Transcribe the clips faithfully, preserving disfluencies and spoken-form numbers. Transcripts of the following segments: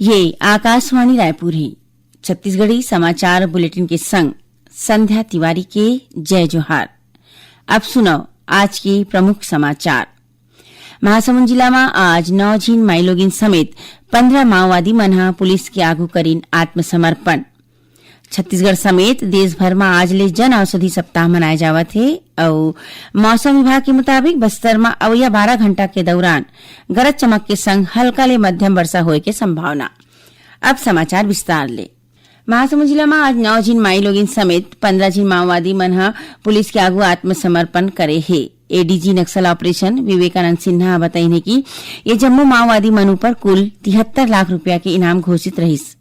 ये आकाशवाणी रायपुर हे। छत्तीसगढ़ी समाचार बुलेटिन के संग संध्या तिवारी के जय जोहार। अब सुनव आज के प्रमुख समाचार। महासमुंद जिला म आज नौ झिन माईलोगिन समेत पंद्रह माओवादी मन ह पुलिस के आगू करिन आत्मसमर्पण। छत्तीसगढ़ समेत देश भर म आज ले जन औषधि सप्ताह मनाए जावत हे अउ मौसम विभाग के मुताबिक बस्तर म अवइया बारह घंटा के दौरान गरज चमक के संग हल्का ले मध्यम वर्षा होए के संभावना। अब समाचार विस्तार ले। महासमुंद जिला म आज नौ झिन माईलोगिन समेत पंद्रह झिन माओवादी मन ह पुलिस के आगू आत्मसमर्पण करे हे। एडीजी नक्सल ऑपरेशन विवेकानंद सिन्हा ह बताइन हे कि ये जम्मो माओवादी मन ऊपर कुल तिहत्तर लाख रुपया के इनाम घोषित रहिस।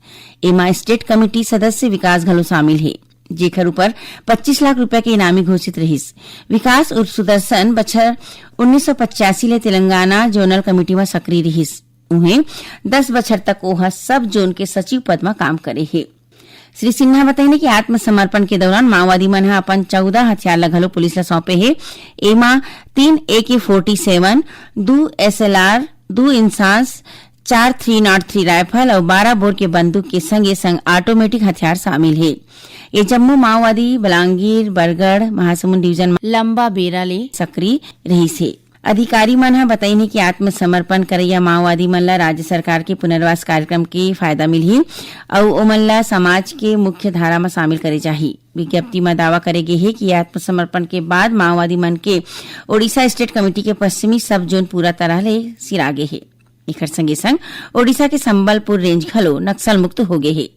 एमा स्टेट कमेटी सदस्य विकास घलो शामिल हे, जेखर ऊपर पच्चीस लाख रुपया के इनामी घोषित रहिस। विकास उर्फ सुदर्शन बछर उन्नीस सौ पचासी ले तेलंगाना जोनल कमेटी म सक्रिय रिहिस। उहें, दस बछर तक ओह सब जोन के सचिव पद म काम करे हे। श्री सिन्हा बताइन कि आत्मसमर्पण के दौरान माओवादी मन ह अपन चौदह हथियार ल घलो पुलिस ल सौंपे हे। एमा तीन एके फोर्टी सेवन, दू एसएलआर, दू इंसास, चार थ्री नॉट थ्री राइफल अउ बारह बोर के बंदूक के संगे संग ऑटोमेटिक हथियार शामिल हे। ये जम्मो माओवादी बलांगीर, बरगढ़, महासमुंद डिवीजन म लंबा बेरा ले सक्रिय रहिस हे। अधिकारी मन ह बताइन हे कि आत्मसमर्पण करइया माओवादी मन ल राज्य सरकार के पुनर्वास कार्यक्रम के फायदा मिलही अउ ओमन ल समाज के मुख्य धारा म शामिल करे जाही। विज्ञप्ति म दावा करे गे हे कि आत्मसमर्पण के बाद माओवादी मन के ओडिशा स्टेट कमेटी के पश्चिमी सब जोन पूरा तरह ले सिरा गे हे। एखर संगे संग ओडिशा के संबलपुर रेंज घलो नक्सल मुक्त हो गे हे।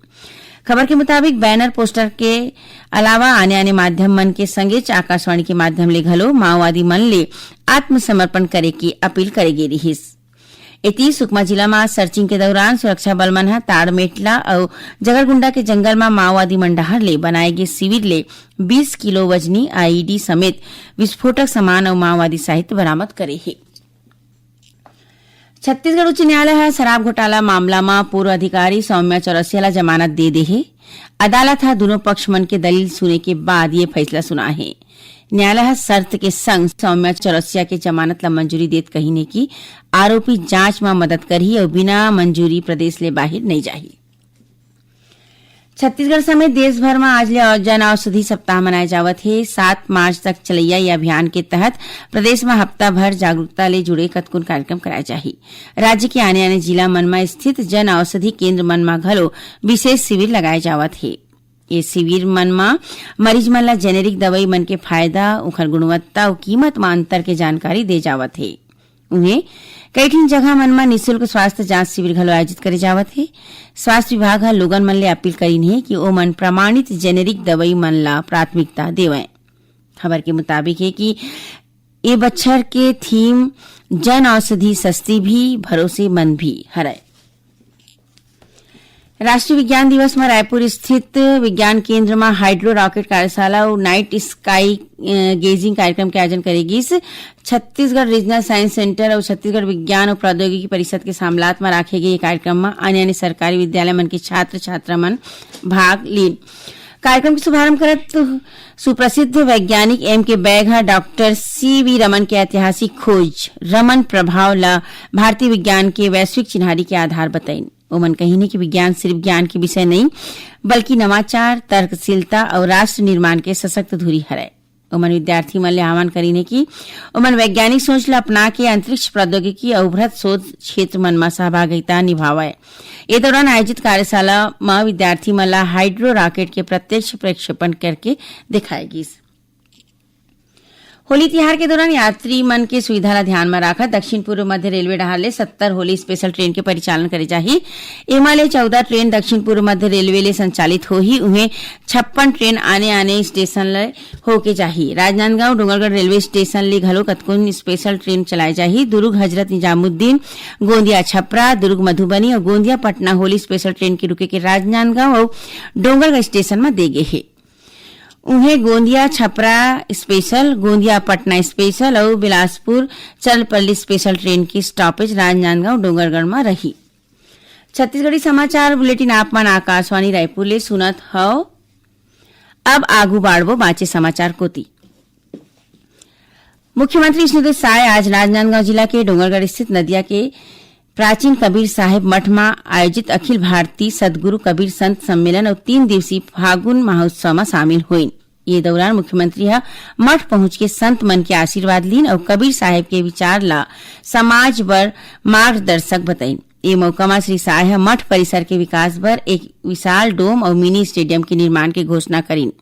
खबर के मुताबिक, बैनर पोस्टर के अलावा आने-आने माध्यम मन के संगेच आकाशवाणी के माध्यम ले घलो माओवादी मन ले आत्मसमर्पण करे के अपील करे गे रिहिस। एती, सुकमा जिला म सर्चिंग के दौरान सुरक्षा बल मन ह ताड़मेटला अउ जगरगुंडा के जंगल म माओवादी मन डहार ले बनाए गे शिविर ले बीस किलो वजनी आईईडी समेत विस्फोटक सामान अउ माओवादी साहित्य बरामद करे हे। छत्तीसगढ़ उच्च न्यायालय ह शराब घोटाला मामला म पूर्व अधिकारी सौम्या चौरसिया ल जमानत दे दे हे। अदालत ह दुनों पक्ष मन के दलील सुने के बाद ये फैसला सुनाए हे। न्यायालय ह शर्त के संग सौम्या चौरसिया के जमानत ल मंजूरी देत कहिन हे कि आरोपी जांच म मदद करही अउ बिना मंजूरी प्रदेश ले बाहिर नइ जाही। छत्तीसगढ़ समेत देश भर म आज ले जन औषधि सप्ताह मनाए जावत हे। सात मार्च तक चलइया ये अभियान के तहत प्रदेश म हफ्ता भर जागरूकता ले जुड़े कतकोन कार्यक्रम कराए जाही। राज्य के आने-आने जिला मन म स्थित जन औषधि केंद्र मन म घलो विशेष शिविर लगाए जावत हे। ये शिविर मन म मरीज मन ल जेनेरिक दवाई मन के फायदा, ओखर गुणवत्ता अउ कीमत म अंतर के जानकारी दे जावत हे। उहें, कई ठिन जगह मन म निशुल्क स्वास्थ्य जांच शिविर घलो आयोजित करे जावत हे। स्वास्थ्य विभाग ह लोगन मन ले अपील करिन हे कि ओमन प्रमाणित जेनेरिक दवाई मन ल प्राथमिकता देवंय। खबर के मुताबिक हे कि ए बछर के थीम जन औषधि सस्ती भी, भरोसेमंद भी हरय। राष्ट्रीय विज्ञान दिवस म रायपुर स्थित विज्ञान केंद्र म हाइड्रो रॉकेट कार्यशाला अउ नाइट स्काई, अ, गेजिंग कार्यक्रम के आयोजन करे गिस। छत्तीसगढ़ रीजनल साइंस सेंटर अउ छत्तीसगढ़ विज्ञान अउ प्रौद्योगिकी परिषद के सामलात म राखे गे ये कार्यक्रम म आने-आने सरकारी विद्यालय मन के छात्र-छात्रा मन भाग लीन। कार्यक्रम के शुभारंभ करत सुप्रसिद्ध वैज्ञानिक एम के बैग ह डॉक्टर सी वी रमन के ऐतिहासिक खोज रमन प्रभाव ल भारतीय विज्ञान के वैश्विक चिन्हारी के आधार बताइन। ओमन कहिन हे कि विज्ञान सिर्फ ज्ञान के विषय नहीं, बल्कि नवाचार, तर्कशीलता अउ राष्ट्र निर्माण के सशक्त धुरी हरय। ओमन विद्यार्थी मन ले आह्वान करिन हे कि ओमन वैज्ञानिक सोच ल अपना के अंतरिक्ष प्रौद्योगिकी अउ उभरत शोध क्षेत्र मन म सहभागिता निभावय। ए दौरान आयोजित कार्यशाला म विद्यार्थी मन ल हाइड्रो रॉकेट के प्रत्यक्ष प्रक्षेपण करके दिखाए गिस। होली तिहार के दौरान यात्री मन के सुविधा ल ध्यान म राखत दक्षिण पूर्व मध्य रेलवे डहार ले सत्तर होली स्पेशल ट्रेन के परिचालन करे जाही। एमा ले चौदह ट्रेन दक्षिण पूर्व मध्य रेलवे ले संचालित होही। उहें, छप्पन ट्रेन आने-आने स्टेशन ले होके जाही। राजनांदगांव डोंगरगढ़ रेलवे स्टेशन ले घलो कतकोन स्पेशल ट्रेन चलाए जाही। दुर्ग हजरत निजामुद्दीन, गोंदिया छपरा, दुर्ग मधुबनी अउ गोंदिया पटना होली स्पेशल ट्रेन के रुके के राजनांदगांव अउ डोंगरगढ़ स्टेशन म दे गे हे। उहें, गोंदिया छपरा स्पेशल, गोंदिया पटना स्पेशल अउ बिलासपुर चरलपल्ली स्पेशल ट्रेन के स्टॉपेज राजनांदगांव डोंगरगढ़ म रही। छत्तीसगढ़ी समाचार बुलेटिन आप मन आकाशवाणी रायपुर ले सुनत हव। अब आगू बाढ़बो बांचे समाचार कोती। मुख्यमंत्री विष्णुदेव साय आज राजनांदगांव जिला के डोंगरगढ़ स्थित नदिया के प्राचीन कबीर साहेब मठ म आयोजित अखिल भारतीय सदगुरु कबीर संत सम्मेलन अउ तीन दिवसीय फागुन महोत्सव म शामिल होइन। ये दौरान मुख्यमंत्री ह मठ पहुंच के संत मन के आशीर्वाद लीन अउ कबीर साहेब के विचार ल समाज बर मार्गदर्शक बताइन। ये मौका म श्री साय ह मठ परिसर के विकास बर एक विशाल डोम अउ मिनी स्टेडियम के निर्माण के घोषणा करिन।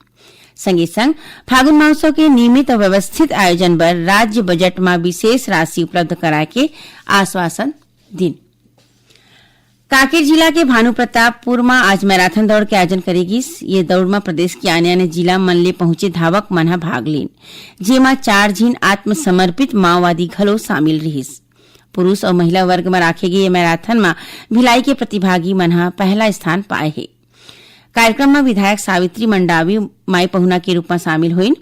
संगे संग फागुन महोत्सव के नियमित अउ व्यवस्थित आयोजन बर राज्य बजट म विशेष राशि उपलब्ध कराए के आश्वासन दिन। कांकेर जिला के भानु प्रतापपुर म आज मैराथन दौड़ के आयोजन करे गिस। ये दौड़ म प्रदेश के आने-आने जिला मन ले पहुंचे धावक मन ह भाग लीन, जेमा चार झिन आत्मसमर्पित माओवादी घलो शामिल रिहिस। पुरुष अउ महिला वर्ग म राखे गे ये मैराथन म भिलाई के प्रतिभागी मन ह पहला स्थान पाए हे। कार्यक्रम म विधायक सावित्री मंडावी माई पहुना के रूप म शामिल होइन।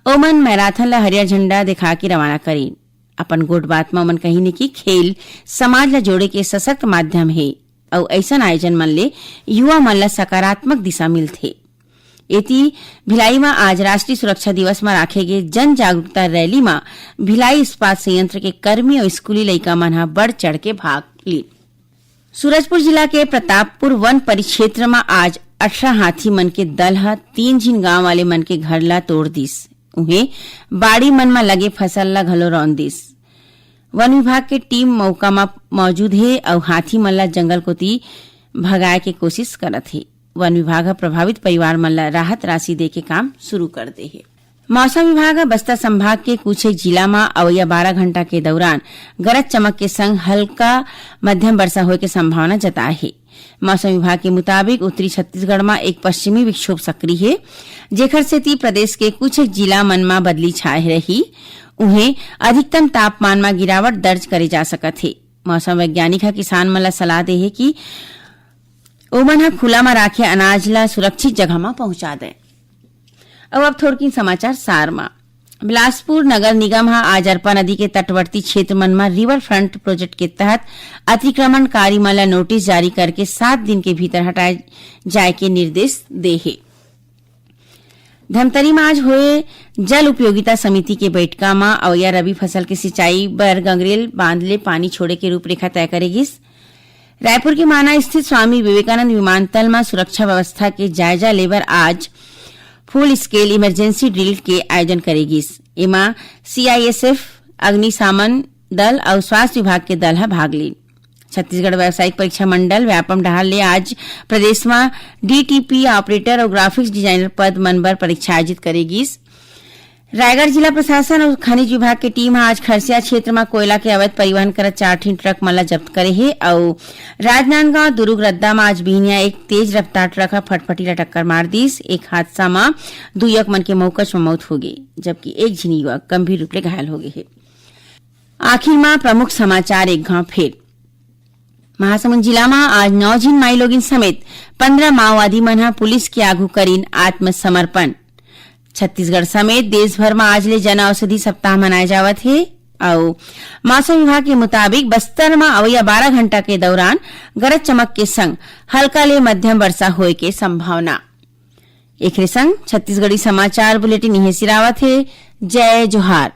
ओमन मैराथन ल हरियर झंडा दिखा के रवाना करिन। अपन गोठ बात म ओमन कहिन कि खेल समाज ल जोड़े के सशक्त माध्यम हे अउ अइसन आयोजन मन ले युवा मन ल सकारात्मक दिशा मिलथे। एती भिलाई म आज राष्ट्रीय सुरक्षा दिवस म राखे गे जन जागरूकता रैली म भिलाई इस्पात संयंत्र के कर्मी अउ स्कूली लइका मन ह बढ़ चढ़ के भाग लीन। सूरजपुर जिला के प्रतापपुर वन परिक्षेत्र म आज अठारह हाथी मन के दल ह तीन झिन गांव वाले मन के घर ला तोड़ दिस। उहें, बाड़ी मन म लगे फसल ला घलो रौंद दिस। वन विभाग के टीम मौका म मौजूद हे अउ हाथी मन ला जंगल कोति भगाए के कोशिश करत हे। वन विभाग ह प्रभावित परिवार मन ला राहत राशि दे के काम शुरू कर दे हे। मौसम विभाग ह बस्तर संभाग के कुछ एक जिला म अवइया बारह घंटा के दौरान गरज चमक के संग हल्का मध्यम वर्षा होए के संभावना जताए हे। मौसम विभाग के मुताबिक उत्तरी छत्तीसगढ़ म एक पश्चिमी विक्षोभ सक्रिय हे, जेखर सेती प्रदेश के कुछ एक जिला मन म बदली छाए रही। उहें, अधिकतम तापमान म गिरावट दर्ज करे जा सकत हे। मौसम वैज्ञानिक ह किसान मन ल सलाह दे हे कि ओमन ह खुला म राखे अनाज ल सुरक्षित जगह म पहुंचा दें। अउ अब थोरकिन समाचार सार म। बिलासपुर नगर निगम ह आज अरपा नदी के तटवर्ती क्षेत्र मन म रिवर फ्रंट प्रोजेक्ट के तहत अतिक्रमणकारी मन ल नोटिस जारी करके सात दिन के भीतर हटाए जाए के निर्देश दे हे। धमतरी म आज होए जल उपयोगिता समिति के बैठका म अवइया रबी फसल के सिंचाई बर गंगरेल बांध ले पानी छोड़े के रूपरेखा तय करे गिस। रायपुर के माना स्थित स्वामी विवेकानंद विमानतल म सुरक्षा व्यवस्था के जायजा लेबर आज फुल स्केल इमरजेंसी ड्रिल के आयोजन करे गिस। एमा सीआईएसएफ, अग्निशमन दल अउ स्वास्थ्य विभाग के दल ह भाग लीन। छत्तीसगढ़ व्यावसायिक परीक्षा मंडल व्यापम डहार ले आज प्रदेश म डीटीपी ऑपरेटर अउ ग्राफिक्स डिजाइनर पद मन बर परीक्षा आयोजित करे गिस। रायगढ़ जिला प्रशासन अउ खनिज विभाग के टीम ह आज खरसिया क्षेत्र म कोयला के अवैध परिवहन करत चार ठिन ट्रक मन ल जब्त करे हे अउ राजनांदगांव दुरूग रद्दा म आज बिहनिया एक तेज रफ्तार ट्रक ह फटफटी ल टक्कर मार दिस। एक हादसा म दू युवक मन के मउकच म मउत हो गे, जबकि एक झिन युवक गंभीर रूप ले घायल हो गे हे। आखिर म प्रमुख समाचार एक घांव फेर। महासमुंद जिला म आज नौ झिन माईलोगिन समेत पंद्रह माओवादी मन ह पुलिस के आगू करिन आत्मसमर्पण। छत्तीसगढ़ समेत देश भर म आज ले जन औषधि सप्ताह मनाए जावत हे अउ मौसम विभाग के मुताबिक बस्तर म अवइया बारह घंटा के दौरान गरज चमक के संग हल्का ले मध्यम वर्षा होए के संभावना। एखरे संग छत्तीसगढ़ी समाचार बुलेटिन इहें सिरावत हे। जय जोहार।